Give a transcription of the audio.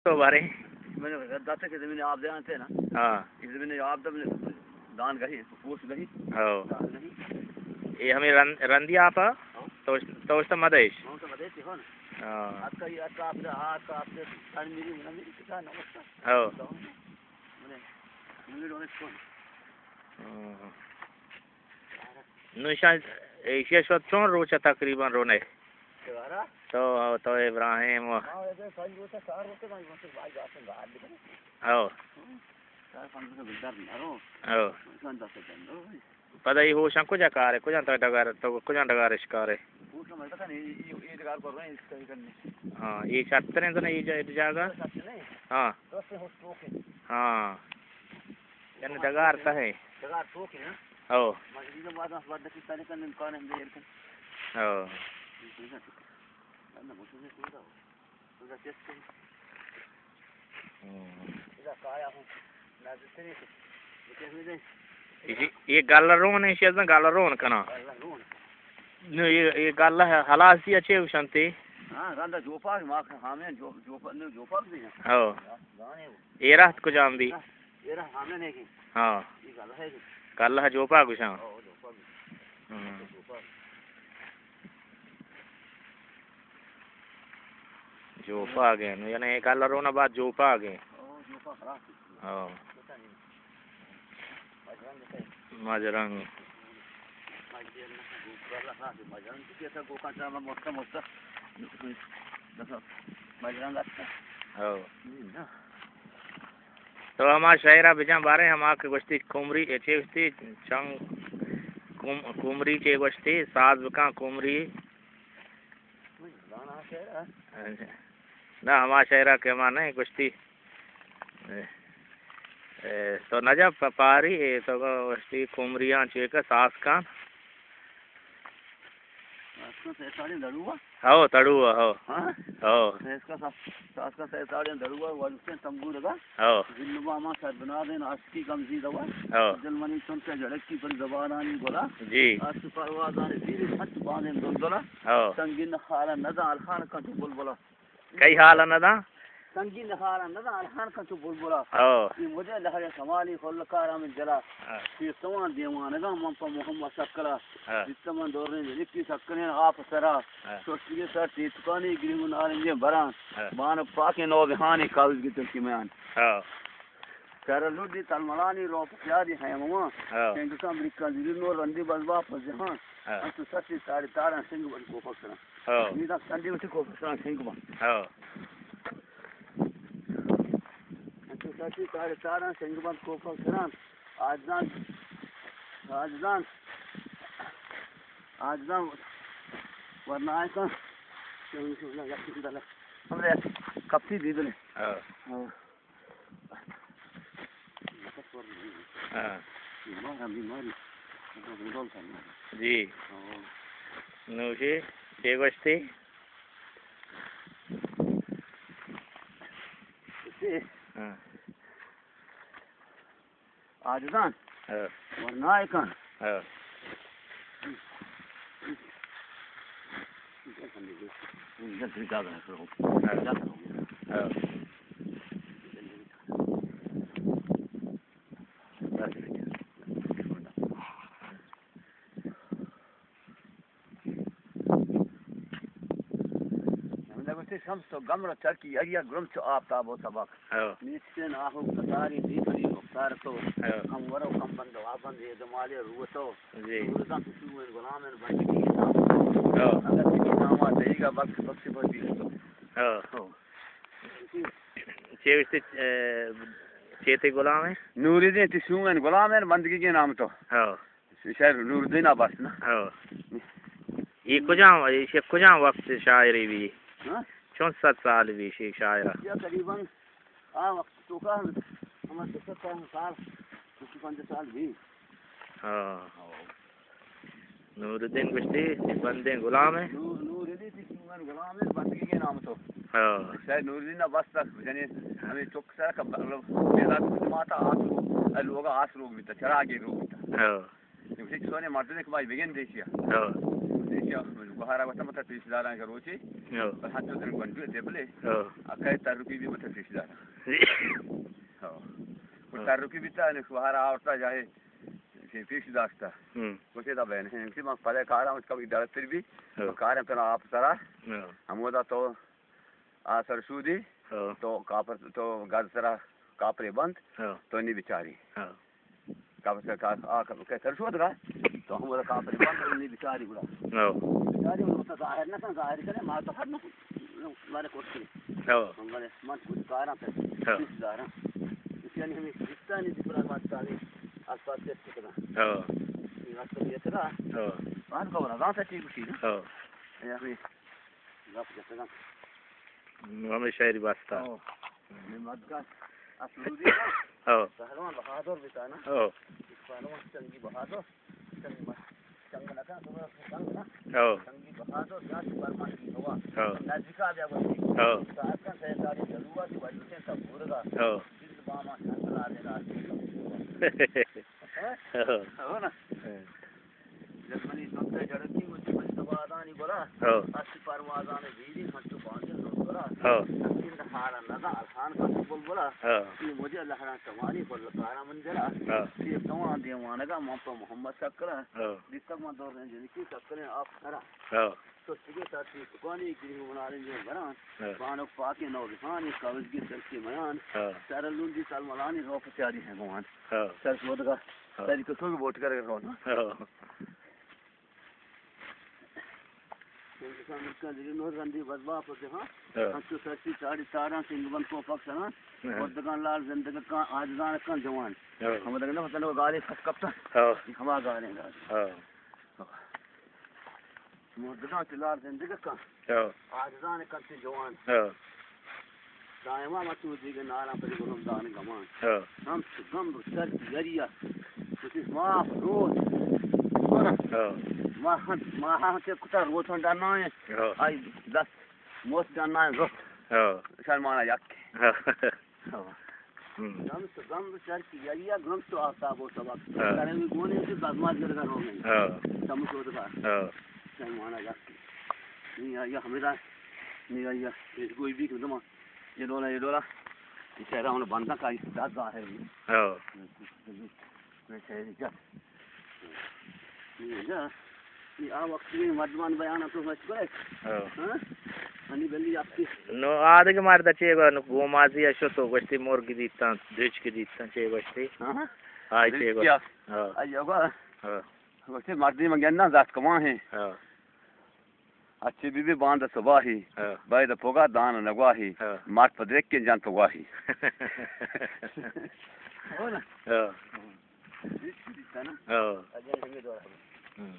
تو بارے۔ من داتا کہ زمین آپ دے آنتے نا۔ ہاں۔ یہ زمین آپ دے، دان گئی، پوس گئی۔ ہاں۔ دان گئی۔ یہ ہمیں رن-، رندی آپا؟ ہاں۔ تو، تو اس مدیش؟ ہاں، تو مدیش ہو نا۔ ہاں۔ آپ کا یہ، آپ کا، آپ کا، آپ کا، آپ کا، میری، میری کتا نمستا۔ ہاں۔ تو، مجھے، مجھے ڈونیٹ کون؟ ہاں۔ نوں ایشاں، ایشی ءَ شت چون روچ ءَ تقریباً رونے؟ تو، تو ابراہیم و، او۔ او۔ پدا ای ہوشاں کجا کارے؟ کجا تو ڈگار، تو کجا ڈگار اش کارے؟ ہاں، یہ شتریں تو نہیں، یہ جا-، یہ جاگہ؟ ہاں۔ ہاں۔ یعنی ڈگار تہ ایں۔ ڈگار ٹوک ایں، ہاں؟ او۔ مجید آباد ءَ بعد دقیقہ نکن امکان ہے، اندر ایر کن۔ او۔ ہوں۔ یہ، یہ گل رون ہے، شاید گل رون کنا۔ نو، یہ، یہ گل ہے، حلاسی اچھے اشانتی۔ ہاں، گل جوپا، ما ہمیں جو-، جوپا، نو، جوپا بھی ہے۔ او۔ گانے۔ اے رہت کجام بی؟ اے رہت ہمیں نہیں کی۔ ہاں۔ یہ گل ہے کہ۔ گل ہے جوپا گشاں۔ او، جوپا بھی۔ ہوں۔ جوپا۔ جوپا گئے، یعنی گل رونا بعد جوپا گئے۔ او، جوپا خلاص۔ ہاں۔ مجرنگ۔ ہو۔ تو ہما شاعرہ بجان بارے ہما کہ گوشتی کمری، اے چے گوشتی چنگ کم-، کمری چے گوشتی ساز بکاں کمری۔ نہ، ہما شاعرہ کہ ہما نہیں گوشتی۔ اے، اے، تو نجف پ-، پاری، اے، تو گوشتی کمریاں چیکہ ساز کن۔ ساز کن سہ ساڑی دڑوا؟ ہو، تڑوا، ہو۔ ہاں؟ ہو۔ سہ اس کا سا-، ساز کن سہ ساڑی دڑوا، ولسیں تنبور دا۔ ہو۔ دل با ما سر بنا دین، عاشقی کم زی دوا۔ ہو۔ دل منی چون سے جھڑکی پر زبانانی گلا۔ جی۔ آس پروازان زیر سچ بانیں دلدلا۔ ہو۔ سنگین خارا ندا الحان کن تو بلبلا۔ کئی حال نہ داں؟ سنگین حال نہ داں، الحان کن چو بلبلا۔ ہو۔ یہ مجھے لہر سمالی خل کارا من جلا۔ ہاں۔ یہ سوان دیوانگاں من پہ محمد سکلا۔ ہاں۔ جت من دوریں جنکی سکلیں آپ سرا۔ ہاں۔ سوچتی سر تیتکانی گریو نارنجیں بران۔ ہاں۔ بان پاک نو بہانی کاغذ کی ترکی میان۔ ہاں۔ سر لڈی تلملانی روپ پیاری حیموان۔ ہاں۔ سنگ کم رکا زیر نور رندی بزبا پزہان۔ ہاں۔ انتو سچی تاری تارا سنگ بڑی کوپک سرا۔ ہو۔ میدان سنڈی وتی کوپسران سنگ بنت۔ ہو۔ انچو ساچی تارے تاران سنگ بنت کوپسران۔ آجزان، آجزان، آجزان ورنائے کن۔ ہمرے کپتی دیدنے۔ ہو۔ ہو۔ ہاں۔ بیمار ہم بیماری۔ جی۔ ہاں۔ نوشی، چے گوشتی؟ ہاں۔ آجزان۔ ہاں۔ ورنائے کن۔ ہاں۔ ہاں۔ ہمدا گوشتی شمس تو گمر و چرکی یک یک گرم چو آفتاب و سبک۔ ہو۔ نیستین آہو کتاری دیپری رخسار تو۔ ہو۔ کم ورو کم بند و آبند اے دمالے رو تو۔ جی۔ روزاں تو شومین غلامین بندگی نام۔ ہو۔ اگر تیری ناما دئیگا بخش بخش بندی تو۔ ہو۔ ہو۔ چے گوشتی، اے، چے تئی غلام ایں؟ نوری دین تئی شومین غلامین بندگی نام تو۔ ہو۔ شاعر نوردین ءَ بس نا۔ ہو۔ اے کجام، اے کجام وقت شاعری بی؟ ہاں؟ چون صد سال بی شی شاعرہ؟ یا تقریباً آ وقت تو کا ہم دو سد سال، دو سد پنجاہ سال بی۔ ہاں۔ نوردین گوشتی، بندیں غلام ایں۔ نور، نوردین تئی شومین غلام ایں، بندگی نام تو۔ ہاں۔ شاعر نوردین ءَ بس تک جنے ہمیں چک سر کا، مطلب، پیدا کت ماتا آس رو، لوگا آس روگ بیتا، چراگی روگ بیتا۔ ہاں۔ گوشتی سونے مردم ایک بھائی بگن دیشیا۔ ہاں۔ گوہارا وتا متا پیش داراں کہ روچے۔ ہو۔ پر ہنچو دن گونڈو دبلے۔ ہو۔ اکے ترکی بھی متا پیش داراں۔ ہو۔ وہ ہو۔ ترکی بھی تا نے گوہارا آورتا جاہے۔ چی پیش داشتا۔ ہم۔ گوشے دا بین ہیں کہ من پدے کاراں، کبھی ڈرتر بھی۔ ہو۔ کاراں پنا آپ سرا۔ ہو۔ ہمودا تو آ سرشودی، ہاں۔ تو کاپر، تو گز سرا کاپرے بند، ہاں۔ تو نی بچاری۔ ہاں۔ کاپر سرا کا-، آ کا-، کہ سرشود گا، تو ہمودا کاپرے بند، تو نی بچاری گڑا۔ ہاں۔ بچاری گڑا، تو ظاہر نہ کن، ظاہر کرے، ما تو ہر نہ کن، مارے کوشش۔ ہاں۔ ہم بولے، من کچھ کاراں پہ، ہاں۔ کچھ داراں۔ اس یعنی ہمیں کشتانی دی پورا بات تالی، آس پاس چیک کرنا۔ ہاں۔ یہ وقت یہ تھا۔ ہاں۔ وہاں کو بنا، زان سا ٹھیک اسی نا۔ ہاں۔ یہ ہمیں گپ جتگ انت۔ نوں ہمے شاعری واسطہ۔ ہو۔ نمازگاہ اسرودی نا۔ ہو۔ پہلوان بہادر بیتا نا۔ ہو۔ پہلوان چنگی بہادر۔ چنگ م-، چنگ نہ کن، تو چنگ نہ۔ ہو۔ چنگی بہادر، یا تو برمان کی ہوا۔ ہو۔ نزدیکا بیا بسی۔ ہو۔ ساعت کن سیداری جلوہ دی وجوہ سے سب بھولگا۔ ہو۔ دل باما شنگ لا دینا۔ ہاں؟ ہو۔ ہو نا؟ ہاں۔ جرمنی سمت ءَ جڑکی وتی مجد بادانی گلا۔ ہو۔ ہست پروازان بیری ہنچو بانجل نوکرا۔ ہو۔ سکین حالا نزا الحان کا بلبلا۔ ہو۔ یہ مجھے لہران سوانی بلکارا منزلا۔ ہو۔ یہ سوان دیوانگا من پہ محمد شکرا۔ ہو۔ دیتگ من دور جنکی شکریں آپ سرا۔ ہو۔ تو چگے تا تی سکانی گری مناریں جو بران۔ ہو۔ بانک پاکیں نوزہانی قبض کی سرکی میان۔ ہو۔ سر لوندی سلملانی روپ سیادی ہے گوان۔ ہو۔ سر شودگا۔ ہو۔ سر کسوگ بوٹ کر رونا۔ ہو۔ انسان ملکاں دگہ نور رندی بزبا پر جہاں۔ ہاں۔ ہنچو سرسی چاڑی تاراں سنگ بند کوپک سراں۔ ہاں۔ مردگاں لال زندگ کاں آجزان کاں جوان۔ ہاں۔ ہم دگہ نہ پتہ نہ گالے پھس کپتا۔ ہاں۔ ہما گالیں گال۔ ہاں۔ مردگاں چہ لال زندگ کاں۔ ہاں۔ آجزان کاں چہ جوان۔ ہاں۔ دائما ما تو دیگہ ناراں پری گلم دان گمان۔ ہاں۔ ہم گم سر یریا۔ کچھ ماہ روز۔ ہاں۔ ماہ، ماہ کے کتا روز ہم ڈانا ہے۔ ہاں۔ آئی دست موت ڈانا ہے روز۔ ہاں۔ شرمانا یک۔ ہاں۔ ہاں۔ ہم۔ گم تو سر کی یریا، گم تو آفتاب و سبق۔ ہاں۔ کرے بھی گونے سے بزمات گرگا رو گئی۔ ہاں۔ سمجھ ہو دکھا۔ ہاں۔ شرمانا یک۔ نہیں آیا ہمیں دا، نہیں آیا۔ اس کوئی بھی کدما۔ یہ ڈولا، یہ ڈولا۔ یہ چہرہ ہونا بندہ کا اس دا ظاہر ہے۔ ہاں۔ یہ چہرہ جا۔ یہ جا۔ یہ آ وقت میں مردمان بیان تو مت کرے۔ ہاں۔ ہاں؟ ہنی بلی آپ کی۔ نو آدگہ مرد چے گو، نو گومازی اشو تو گوشتی مرگی دیتاں، دچکی دیتاں، چے گوشتی؟ ہاں۔ آئی چے گو۔ ہاں۔ آئی گو۔ ہاں۔ گوشتی مردی من گنداں زات کمان ہیں۔ ہاں۔ اچھی بی بی باند صباحی، ہاں۔ باید پوگا دان نگواہی، ہاں۔ مات پدرک کے جان پگواہی۔ ہو نا؟ ہاں۔ ہاں۔ ہاں۔